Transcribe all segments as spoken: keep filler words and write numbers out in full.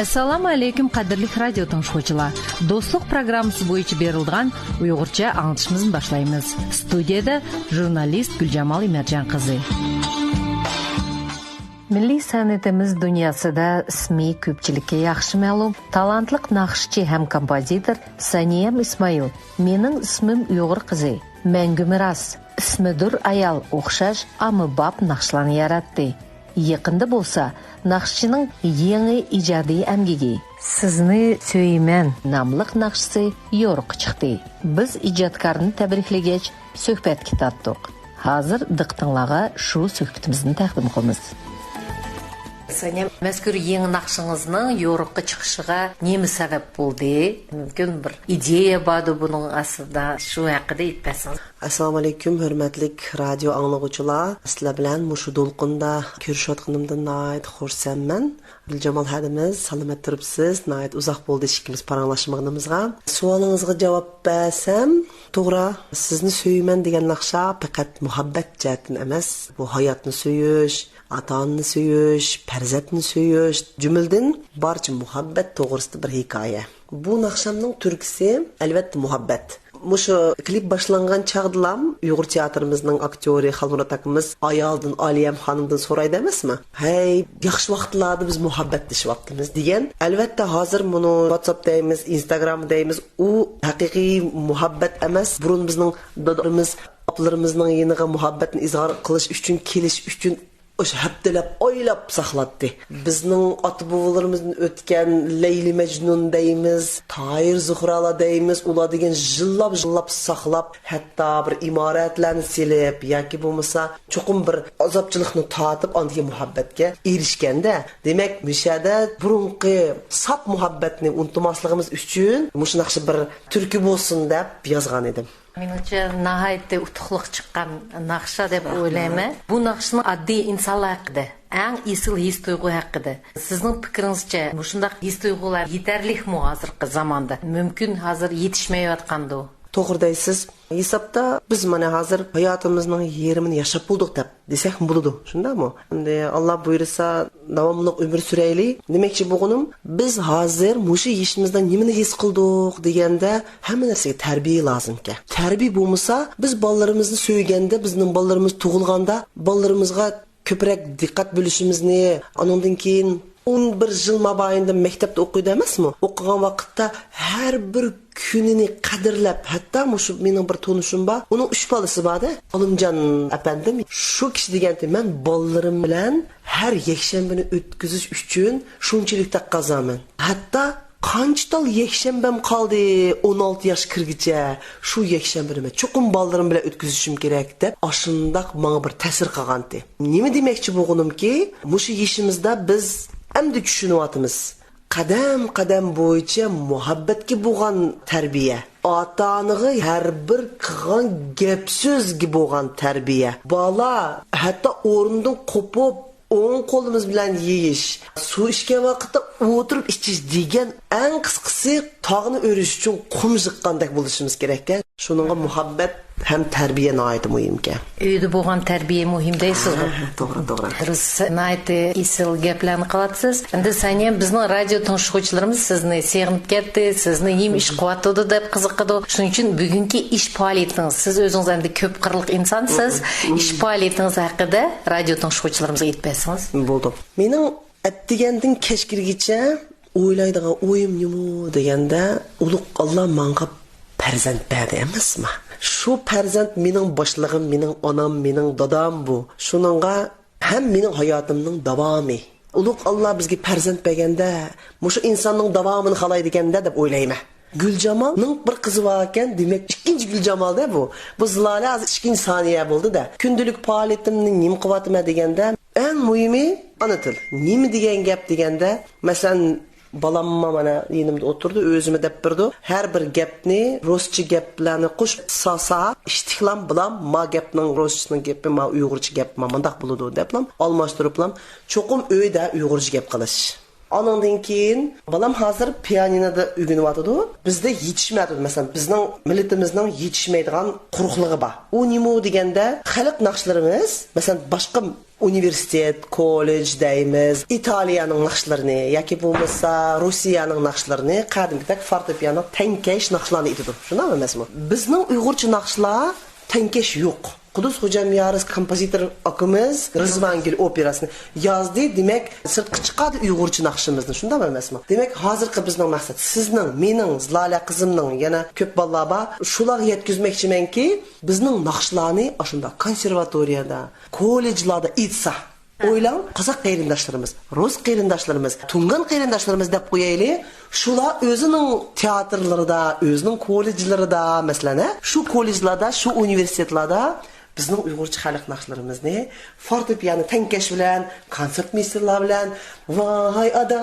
ئەسسالامۇ ئەلەيكۇم، قەدىرلىك رادىيو تىڭشىغۇچىلار. دوستلۇق پروگراممىسى بويىچە بېرىلىدىغان ئۇيغۇرچە ئاڭلىتىشىمىزنى باشلايمىز. ستۇدىيەدە ژۇرنالىست گۈلجامال ئىمەتجان قىزى. مىللىي سەنئىتىمىز دۇنياسىدا ئىسمى كۆپچىلىككە ياخشى مەلۇم، تالانتلىق ناخشىچى ھەم كومپوزىتور سانىيەم ئىسمائىل مېنىڭ ئىسمىم ئۇيغۇر قىزى، مەڭگۈ مىراس، ئىسمىدۇر ئايال ئوخشاش ئاممىباب ناخشىلارنى ياراتتى. يېقىندا بولسا ناخشىچىنىڭ يېڭى ئىجادىي ئەمگىكى سىزنى سۆيىمەن ناملىق ناخشىسى يورۇققا چىقتى. بىز ئىجادكارنى تەبرىكلىگەچ سۆھبەتكە تارتتۇق. ھازىر دىققىتىڭلارغا شۇ سۆھبىتىمىزنى تەقدىم قىلىمىز. سانىيەم، مەزكۇر يېڭى ناخشىڭىزنىڭ يورۇققا چىقىشىغا نېمە سەۋەب بولدى؟ مۇمكىن بىر ئىدىيە باردۇ بۇنىڭ ئاستىدا، شۇ ھەققىدە ئېيتىپ بەرسىڭىز. ئەسسالامۇ ئەلەيكۇم، ھۆرمەتلىك رادىيو ئاڭلىغۇچىلار. سىلەر بىلەن مۇشۇ دولقۇندا كۆرۈشۈۋاتقىنىمدىن ناھايىتى خۇرسەنمەن. گۈلجامال ھەدىمىز، سالامەت تۇرۇپسىز؟ ناھايىتى ئۇزاق بولدى ئىككىمىز پاراڭلاشمىغىنىمىزغا. سوئالىڭىزغا جاۋاب بەرسەم، توغرا، سىزنى سۆيىمەن دېگەن ناخشا پەقەت مۇھەببەت جەھەتتىن ئەمەس، بۇ ھاياتنى سۆيۈش، ئاتا-ئانىنى سۆيۈش، پەرزەنتنى سۆيۈش، جۈملىدىن بارچە مۇھەببەت توغرىسىدا بىر ھېكايە. بۇ ناخشامنىڭ تۈركىسى، ئەلۋەتتە، مۇھەببەت. مۇشۇ كلىپ باشلانغان چاغدىلام ئۇيغۇر تىياتىرىمىزنىڭ ئاكتيورى خالمۇرات ئاكىمىز ئايالدىن، ئالىيەم خانىمدىن سورايدۇ ئەمەسمۇ؟ «ھەي، ياخشى ۋاقىتلاردا بىز مۇھەببەتلىشىۋاپتىمىز» دېگەن. ئەلۋەتتە، ھازىر مۇنۇ ۋاتساپ دەيمىز، ئىنستاگرام دەيمىز، ئۇ ھەقىقىي مۇھەببەت ئەمەس. بۇرۇن بىزنىڭ دادىلىرىمىز، ئاپىلىرىمىزنىڭ يېنىغا مۇھەببەتنى ئىزھار قىلىش ئۈچۈن، كېلىش ئۈچۈن ئاشۇ ھەپتىلەپ، ئايلاپ ساقلاتتى. بىزنىڭ ئاتا-بوۋىلىرىمىزدىن ئۆتكەن لەيلى مەجنۇن دەيمىز، تاھىر زۇھرالار دەيمىز، ئۇلار دېگەن يىللاپ، يىللاپ ساقلاپ، ھەتتا بىر ئىمارەتلەرنى سېلىپ ياكى بولمىسا چوقۇم بىر ئازابچىلىقنى تارتىپ، ئاندىن كېيىن مۇھەببەتكە ئېرىشكەندە، دېمەك، مۇشۇ يەردە بۇرۇنقى ساپ مۇھەببەتنى ئۇنتۇماسلىقىمىز ئۈچۈن مۇشۇ ناخشا بىر تۈركۈ بولسۇن دەپ يازغان ئىدىم. مېنىڭچە، ناھايىتى ئۇتۇقلۇق چىققان ناخشا دەپ ئويلايمەن. بۇ ناخشىنىڭ ئاددىي ئىنسانلار ھەققىدە، ئەڭ ئېسىل ھېس-تۇيغۇ ھەققىدە. سىزنىڭ پىكرىڭىزچە، مۇشۇنداق ھېس-تۇيغۇلار يېتەرلىكمۇ ھازىرقى زاماندا؟ مۇمكىن، ھازىر يېتىشمەيۋاتقاندۇ؟ توغرا دەيسىز. ھېسابتا بىز مانا ھازىر ھاياتىمىزنىڭ يېرىمىنى ياشاپ بولدۇق دەپ دېسەكمۇ بولىدۇ، شۇنداقمۇ؟ ئەمدى ئاللا بۇيرۇسا، داۋاملىق ئۆمۈر سۈرەيلى. دېمەكچى بولغىنىم، بىز ھازىر مۇشۇ يېشىمىزدا نېمىنى ھېس قىلدۇق دېگەندە، ھەممە نەرسىگە تەربىيە لازىمكەن. تەربىيە بولمىسا، بىز بالىلىرىمىزنى سۆيگەندە، بىزنىڭ بالىلىرىمىز تۇغۇلغاندا، بالىلىرىمىزغا كۆپرەك دىققەت بۆلۈشىمىزنى، ئانىڭدىن كېيىن ئون بىر يىل مابەينىدە مەكتەپتە ئوقۇيدۇ ئەمەسمۇ؟ ئوقۇغان ۋاقىتتا ھەر بىر كۈنىنى قەدىرلەپ، ھەتتا مۇشۇ مېنىڭ بىر تونۇشۇم بار، ئۇنىڭ ئۈچ بالىسى بار-دە، ئالىمجان ئەپەندىم. شۇ كىشى دېگەنتى، مەن بالىلىرىم بىلەن ھەر يەكشەنبىنى ئۆتكۈزۈش ئۈچۈن شۇنچىلىك تەققازامەن. ھەتتا قانچە تال يەكشەنبەم قالدى، ئون ئالتە ياش كىرگىچە، شۇ يەكشەنبىنى مەن چوقۇم بالىلىرىم بىلەن ئۆتكۈزۈشۈم كېرەك، دەپ ئاشۇنداق ماڭا بىر تەسىر قىلغانتى. نېمە دېمەكچى بولغىنىمكى، مۇشۇ يېشىمىزدا بىز ئەمدى چۈشىنىۋاتىمىز. قەدەم-قەدەم بويىچە مۇھەببەتكە بولغان تەربىيە. ئاتا-ئانىغا ھەر بىر قىلغان گەپ-سۆزگە بولغان تەربىيە. بالا ھەتتا ئورنىدىن قوپۇپ، ئوڭ قولىمىز بىلەن يېيىش، سۇ ئىچكەن ۋاقىتتا ئولتۇرۇپ ئىچىش دېگەن، ئەڭ قىسقىسى، تاغنى ئۆرۈش ئۈچۈن قۇم يىغقاندەك بولۇشىمىز كېرەككەن. شۇنىڭغا مۇھەببەت ھەم تەربىيە ناھايىتى مۇھىمكەن. ئۆيدە بولغان تەربىيە مۇھىم دەيسىزغۇ؟ ھە، ھە، توغرا، توغرا. دۇرۇس، ناھايىتى ئېسىل گەپلەرنى قىلىۋاتىسىز. ئەمدى سانىيەم، بىزنىڭ رادىيو تىڭشىغۇچىلىرىمىز سىزنى سېغىنىپ كەتتى، سىزنى نېمە ئىش قىلىۋاتىدۇ دەپ قىزىقىدۇ. شۇنىڭ ئۈچۈن بۈگۈنكى ئىش پائالىيىتىڭىز، سىز ئۆزىڭىز ئەمدى كۆپ قىرلىق ئىنسانسىز، ئىش پائالىيىتىڭىز ھەققىدە رادىيو تىڭشىغۇچىلىرىمىزغا ئېيتىپ بەرسىڭىز. بولدى. مېنىڭ ئەتىگەندىن كەچ كىرگىچە ئويلايدىغان ئويۇم نېمە دېگەندە، ئۇلۇغ ئاللا ماڭا پەرزەنت بەردى ئەمەسما؟ شۇ پەرزەنت مېنىڭ باشلىقىم، مېنىڭ ئانام، مېنىڭ دادام بۇ. شۇنىڭغا ھەم مېنىڭ ھاياتىمنىڭ داۋامى. ئۇلۇغ ئاللا بىزگە پەرزەنت بەرگەندە، مۇشۇ ئىنساننىڭ داۋامىنى خالايدىكەندە دەپ ئويلايمەن. گۈلجامالنىڭ بىر قىزى باركەن، دېمەك، ئىككىنچى گۈلجامالدە بۇ. بۇ زىلالە ھازىر ئىككىنچى سانىيە بولدى-دە. كۈندىلىك پائالىيىتىمنى نېمە قىلىۋاتىمەن دېگەندە، ئەڭ مۇھىمى ئانا تىل. نېمە دېگەن گەپ دېگەندە، مەسىلەن، بالاممۇ مانا يېنىمدا ئولتۇرىدۇ، ئۆزىمۇ دەپ بېرىدۇ. ھەر بىر گەپنى، رۇسچە گەپلەرنى قوشۇپ ساسا، ئىشتىكلام بىلەن ما گەپنىڭ رۇسچىسىنىڭ گېپى، ما ئۇيغۇرچە گەپ، ما مۇنداق بولىدۇ دەپلام ئالماشتۇرۇپلام، چوقۇم ئۆيدە ئۇيغۇرچە گەپ قىلىش. ئانىڭدىن كېيىن بالام ھازىر پىيانىنودا ئۆگىنىۋاتىدۇ. بىزدە يېتىشمەيۋاتىدۇ. مەسىلەن، بىزنىڭ مىللىتىمىزنىڭ يېتىشمەيدىغان قۇرۇقلۇقى بار. ئۇ نېمە دېگەندە، خەلق ناخشىلىرىمىز، مەسىلەن، باشقا ئۇنىۋېرسىتېت، كوللېج دەيمىز، ئىتالىيەنىڭ ناخشىلىرىنى ياكى بولمىسا روسىيەنىڭ ناخشىلىرىنى قەدىمكىدەك فورتېپىئانو تەڭكەش ناخشىلارنى ئېيتىدۇ. شۇنداقمۇ ئەمەسمۇ؟ بىزنىڭ ئۇيغۇرچە ناخشىلار تەڭكەش يوق. قۇدۇس خوجام يارىس كومپوزىتور ئاكىمىز رىزۋانگۈل ئوپېراسىنى يازدى. دېمەك، سىرتقا چىقاردى ئۇيغۇرچە ناخشىمىزنى. شۇنداقمۇ ئەمەسمۇ؟ دېمەك، ھازىرقى بىزنىڭ مەقسەت سىزنىڭ، مېنىڭ، زىلالە قىزىمنىڭ، يەنە كۆپ بالىلار بار، شۇلارغا يەتكۈزمەكچىمەنكى، بىزنىڭ ناخشىلارنى ئاشۇنداق كونسېرۋاتورىيەدە، كوللېجلاردا ئېيتسا، ئويلاڭ، قازاق قېرىنداشلىرىمىز، رۇس قېرىنداشلىرىمىز، تۇڭگان قېرىنداشلىرىمىز دەپ قويايلى، شۇلار ئۆزىنىڭ تىياتىرلىرىدا، ئۆزىنىڭ كوللېجلىرىدا، مەسىلەن، ھە، شۇ كوللېجلاردا، شۇ ئۇنىۋېرسىتېتلاردا بىزنىڭ ئۇيغۇرچە خەلق ناخشىلىرىمىزنى فورتېپىئانو تەڭكەش بىلەن، كونسېرتمېيستېرلار بىلەن، ۋاي ئادا،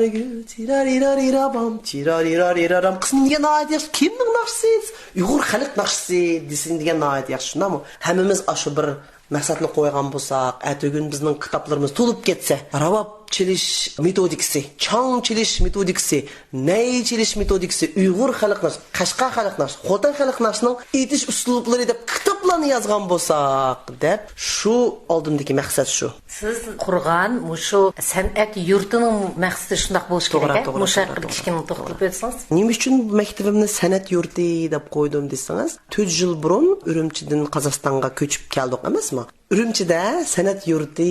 رىگۈ، تىرارىرارىرابام، تىرارىرارىرارام قىسمىنى دېگەن ناھايىتى ياخشى. كىمنىڭ ناخشىسى؟ ئۇيغۇر خەلق ناخشىسى دېسىن دېگەن ناھايىتى ياخشى، شۇنداقمۇ؟ ھەممىمىز ئاشۇ بىر مەقسەتنى قويغان بولساق، ئەتىگۈن بىزنىڭ كىتابلىرىمىز تولۇپ كەتسە، راۋاب چېلىش مېتودىكىسى، چاڭ چېلىش مېتودىكىسى، نەي چېلىش مېتودىكىسى، ئۇيغۇر خەلق ناخشىسى، قەشقەر خەلق ناخشىسى، خوتەن خەلق ناخشىسىنىڭ ئېيتىش ئۇسلۇبلىرى دەپ كىتابلارنى يازغان بولساق، دەپ شۇ ئالدىمدىكى مەقسەت شۇ. سىز قۇرغان مۇشۇ سەنئەت يۇرتىنىڭ مەقسىتى شۇنداق بولۇشى توغرا، كېرەك، ھە؟ توغرا، مۇشۇ توغرا، ھەققىدە توغرا، كىچىككىنە توغرا، توختىلىپ توغرا. ئۆتسىڭىز. نېمە ئۈچۈن مەكتىۋىمنى سەنئەت يۇرتى دەپ قويدۇم دېسىڭىز، تۆت يىل بۇرۇن ئۈرۈمچىدىن قازاقىستانغا كۆچۈپ كەلدۇق ئەمەسمۇ؟ ئۈرۈمچىدە سەنئەت يۇرتى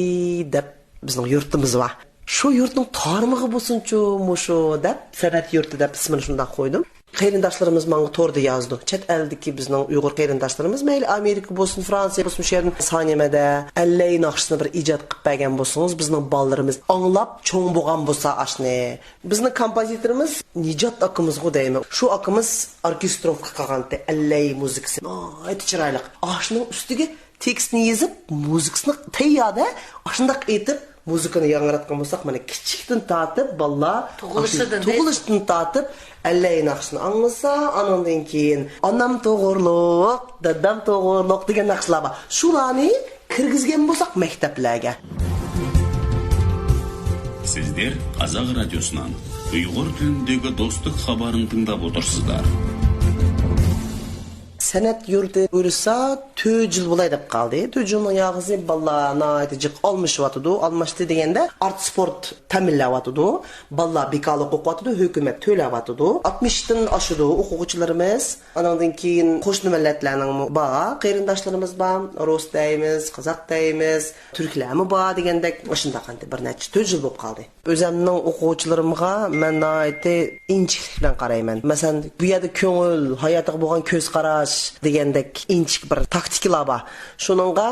دەپ بىزنىڭ يۇرتىمىز بار. شۇ يۇرتنىڭ تارمىقى بولسۇنچۇ مۇشۇ دەپ سەنئەت يۇرتى دەپ ئىسمىنى شۇنداق قويدۇم. قېرىنداشلىرىمىز ماڭا توردا يازىدۇ. چەت ئەلدىكى بىزنىڭ ئۇيغۇر قېرىنداشلىرىمىز، مەيلى ئامېرىكا بولسۇن، فرانسىيە بولسۇن، شۇ يەردىن سانىيەمەدە ئەللەي ناخشىسىنى بىر ئىجاد قىلىپ بەرگەن بولسىڭىز، بىزنىڭ بالىلىرىمىز ئاڭلاپ چوڭ بولغان بولسا ئاشنى. بىزنىڭ كومپوزىتورىمىز نىجات ئاكىمىزغۇ دەيمەن. شۇ ئاكىمىز ئوركېستروفكا قىلغانتى، ئەللەي مۇزىكىسى. ناھايىتى چىرايلىق. ئاشۇنىڭ ئۈستىگە تېكىستنى يېزىپ، مۇزىكىسىنى تەيياردا ئاشۇنداق ئېيتىپ، مۇزىكىنى ياڭراتقان بولساق، مانا، كىچىكتىن تارتىپ بالىلار تۇغۇلۇشىدىن، ئاشۇ تۇغۇلۇشتىن تارتىپ ئەللەي ناخشىسىنى ئاڭلىسا، ئانىڭدىن كېيىن «ئانام توغرۇلۇق، دادام توغرۇلۇق» دېگەن ناخشىلار بار. شۇلارنى كىرگۈزگەن بولساق مەكتەپلەرگە. سىزلەر قازاق رادىيوسىنىڭ ئۇيغۇر تىلىدىكى دوستلۇق خەۋىرىنى تىڭلاپ ئولتۇرسىزلار. سەنئەت يۇرتى بۇيرۇسا، تۆت يىل بولاي دەپ قالدى. تۆت يىلنىڭ ياغىسى بالىلار ناھايىتى جىق ئالمىشىۋاتىدۇ. ئالماشتى دېگەندە، ئارت سپورت تەمىنلەۋاتىدۇ. بالىلار بىكارلىق ئوقۇۋاتىدۇ، ھۆكۈمەت تۆلەۋاتىدۇ. ئاتمىشتىن ئاشىدۇ ئوقۇغۇچىلىرىمىز. ئانىڭدىن كېيىن قوشنا مىللەتلەرنىڭمۇ بار، قېرىنداشلىرىمىز بار. رۇس دەيمىز، قازاق دەيمىز، تۈركلەرمۇ بار دېگەندەك، مۇشۇنداق ئەمدى بىر نەچچە، تۆت يىل بولۇپ قالدى. ئۆزەمنىڭ ئوقۇغۇچىلىرىمغا مەن ناھايىتى ئىنچىكىلىك بىلەن قارايمەن. مەسىلەن، بۇ يەردە كۆڭۈل، ھاياتىغا بولغان كۆز قاراش دېگەندەك ئىنچىكە بىر تاكتىكىلار بار. شۇنىڭغا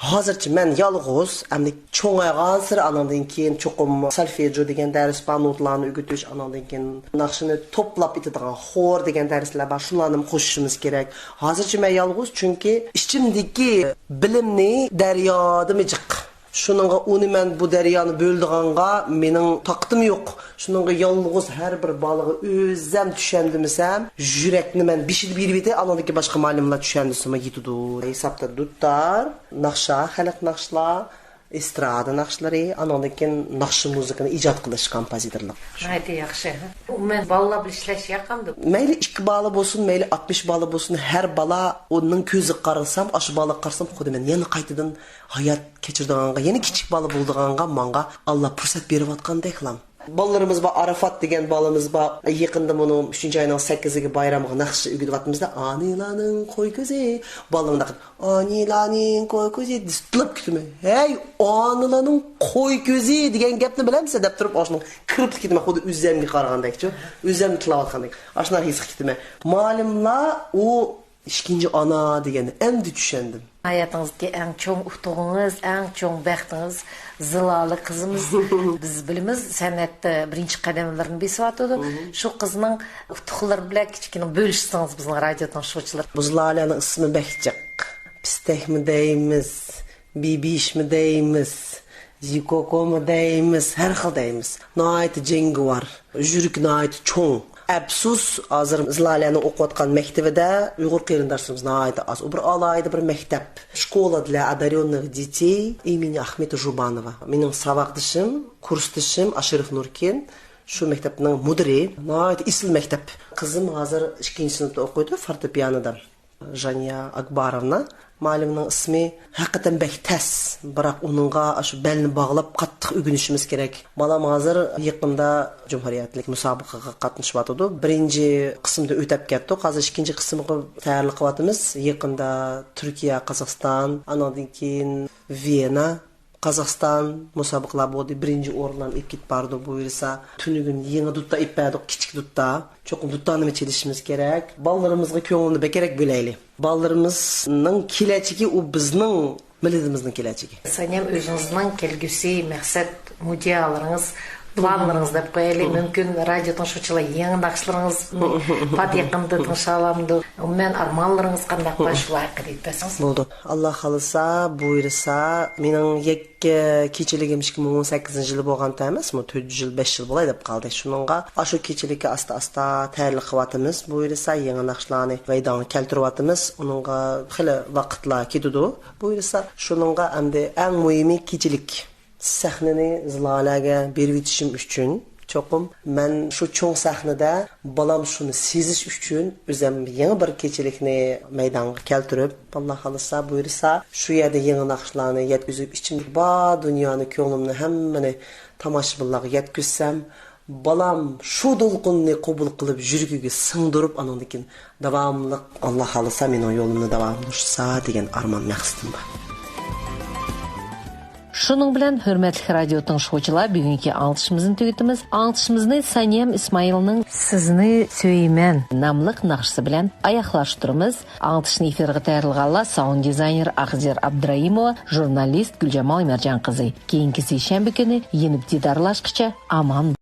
ھازىرچە مەن يالغۇز، ئەمدى چوڭايغانسېرى ئانىڭدىن كېيىن چوقۇم سولفېجيو دېگەن دەرس بار، نوتىلارنى ئۆگىتىش، ئانىڭدىن كېيىن ناخشىنى توپلاپ ئېيتىدىغان خور دېگەن دەرسلەر بار، شۇلارنىمۇ قوشۇشىمىز كېرەك. ھازىرچە مەن يالغۇز، چۈنكى ئىچىمدىكى بىلىمنى دەريادىمۇ جىق. شۇنىڭغا ئۇنى مەن بۇ دەريانى بۆلىدىغانغا مېنىڭ تاقىتىم يوق. شۇنىڭغا يالغۇز ھەر بىر بالىغا ئۆزەم چۈشەندۈرمىسەم، يۈرەكنى مەن بېشىدا بېرىۋېتەي، ئانىڭدىن كېيىن باشقا مۇئەللىملەر چۈشەندۈرسىمۇ يېتىدۇ. ھېسابتا دۇتار، ناخشا، خەلق ناخشىلار، ئېسترادا ناخشىلىرى، ئانىڭدىن كېيىن ناخشا مۇزىكىنى ئىجاد قىلىش، كومپوزىتورلۇق. ناھايىتى ياخشى. ئومۇمەن بالىلار بىلەن ئىشلەش ياقامدۇ؟ مەيلى ئىككى بالا بولسۇن، مەيلى ئاتمىش بالا بولسۇن، ھەر بالا ئۇنىڭ كۆزىگە قارىسام، ئاشۇ بالىغا قارىسام، خۇددى مەن يەنە قايتىدىن ھايات كەچۈرىدىغانغا، يەنە كىچىك بالا بولىدىغانغا ماڭا ئاللا پۇرسەت بېرىۋاتقاندەكلا. بالىلىرىمىز بار، ئارافات دېگەن بالىمىز بار. يېقىندا مۇنۇ ئۈچىنچى ئاينىڭ سەككىزىگە بايرامغا ناخشا ئۆگىتىۋاتىمىز-دە، ئانىلارنىڭ قوي كۆزى. بالىلار مۇنداق، ئانىلارنىڭ قوي كۆزى دېسە تىللاپ كېتىمەن. ھەي، ئانىلارنىڭ قوي كۆزى دېگەن گەپنى بىلەمسەن دەپ تۇرۇپ، ئاشۇنىڭ كىرىپ كېتىمەن، خۇددى ئۆزۈمگە قارىغاندەكچۇ. ئۆزۈمنى تىللاۋاتقاندەك. ئاشۇنداق ھېس قىلىپ كېتىمەن. مۇئەللىملەر ئۇ ئىككىنچى ئانا دېگەننى ئەمدى چۈشەندىم. ھاياتىڭىزدىكى ئەڭ چوڭ ئۇتۇقىڭىز، ئەڭ چوڭ بەختىڭىز زىلالە قىزىمىز. بىز بىلىمىز، سەنئەتتە بىرىنچى قەدەملىرىنى بېسىۋاتىدۇ. شۇ قىزنىڭ ئۇتۇقلىرى بىلەن كىچىككىنە بۆلۈشسىڭىز بىزنىڭ رادىيو تىڭشىغۇچىلىرى. بۇ زىلالەنىڭ ئىسمى بەك جىق. پىستەكمۇ دەيمىز، بىبىشمۇ دەيمىز، زىكوكومۇ دەيمىز، ھەر خىل دەيمىز. ناھايىتى جەڭگىۋار، يۈرىكى ناھايىتى چوڭ. ئەپسۇس، ھازىر زىلالەنىڭ ئوقۇۋاتقان مەكتىۋىدە ئۇيغۇر قېرىنداشلىرىمىز ناھايىتى ئاز. ئۇ بىر ئالاھىدە بىر مەكتەپ. شكола для одарённых детей имени Ахмета Жубанова. مېنىڭ ساۋاقدىشىم، كۇرسدىشىم ئاشىرىف نۇركىن شۇ مەكتەپنىڭ مۇدىرى. ناھايىتى ئېسىل مەكتەپ. قىزىم ھازىر ئىككىنچى سىنىپتا ئوقۇيدۇ، فورتېپىئانودا. ژانيا ئاكباروۋنا. مۇئەللىمنىڭ ئىسمى ھەقىقەتەن بەك تەس، بىراق ئۇنىڭغا ئاشۇ بەلنى باغلاپ قاتتىق ئۆگىنىشىمىز كېرەك. بالام ھازىر يېقىندا جۇمھۇرىيەتلىك مۇسابىقىگە قاتنىشىۋاتىدۇ. بىرىنچى قىسىمدا ئۆتەپ كەتتۇق، ھازىر ئىككىنچى قىسىمغا تەييارلىق قىلىۋاتىمىز. يېقىندا تۈركىيە، قازاقىستان، ئانىڭدىن كېيىن ۋىيەننا، قازاقىستان مۇسابىقىلار بولدى، بىرىنچى ئورۇنلارنى ئېلىپ كېتىپ باردۇق. بۇ يىلسا تۈنۈگۈن يېڭى دۇتتا ئېلىپ بەردۇق، كىچىك دۇتتا. چوقۇم دۇتتانىمۇ چېلىشىمىز كېرەك. بالىلىرىمىزغا كۆڭلىنى بەكرەك بۆلەيلى. بالىلىرىمىزنىڭ كېلەچىكى، ئۇ بىزنىڭ مىللىتىمىزنىڭ كېلەچىكى. سانىيەم، ئۆزىڭىزنىڭ كەلگۈسى مەقسەت، مۇدىئالىرىڭىز، پىلانلىرىڭىز دەپ قويايلى. مۇمكىن، رادىيو تىڭشىغۇچىلار يېڭى ناخشىلىرىڭىزنى پات يېقىندا تىڭشىيالامدۇ؟ ئومۇمەن، ئارمانلىرىڭىز قانداق بار، شۇلار ھەققىدە ئېيتىپ بەرسىڭىز. بولىدۇ. ئاللا خالىسا، بۇيرۇسا، مېنىڭ يەككە كېچىلىكىم ئىككى مىڭ ئون سەككىزىنچى يىلى بولغانتى ئەمەسمۇ، تۆت يۈز يىل، بەش يىل بولاي دەپ قالدى. شۇنىڭغا ئاشۇ كېچىلىككە ئاستا-ئاستا تەييارلىق قىلىۋاتىمىز. بۇيرۇسا، يېڭى ناخشىلارنى مەيدانغا كەلتۈرۈۋاتىمىز. ئۇنىڭغا خېلى ۋاقىتلار كېتىدۇ. بۇيرۇسا، شۇنىڭغا ئەمدى ئەڭ مۇھىمى كېچىلىك سەھنىنى زىلالەگە بېرىۋېتىشىم ئۈچۈن، چوقۇم مەن شۇ چوڭ سەھنىدە بالام شۇنى سېزىش ئۈچۈن ئۆزەم يېڭى بىر كېچىلىكنى مەيدانغا كەلتۈرۈپ، ئاللا خالىسا، بۇيرۇسا، شۇ يەردە يېڭى ناخشىلارنى يەتكۈزۈپ، ئىچىمدىكى بار دۇنيانى، كۆڭلۈمنى، ھەممىنى تاماشىبىنلارغا يەتكۈزسەم، بالام شۇ دولقۇننى قوبۇل قىلىپ، يۈرىكىگە سىڭدۈرۈپ، ئانىڭدىن كېيىن داۋاملىق، ئاللا خالىسا، مېنىڭ يولۇمنى داۋاملاشسا دېگەن ئارمان مەقسىتىم بار. شۇنىڭ بىلەن، ھۆرمەتلىك رادىيو تىڭشىغۇچىلار، بۈگۈنكى ئاڭلىتىشىمىزنى تۈگىتىمىز. ئاڭلىتىشىمىزنى سانىيەم ئىسمائىلنىڭ سىزنى سۆيىمەن ناملىق ناخشىسى بىلەن ئاياغلاشتۇرىمىز. ئاڭلىتىشنى ئېفىرغا تەييارلىغانلار ساۋۇند دىزاينېر ئاخزىيار ئابدۇرايىموۋا، ژۇرنالىست گۈلجامال ئۆمەرجان قىزى. كېيىنكى سەيشەنبە كۈنى يېنىپ دىدارلاشقىچە ئامان.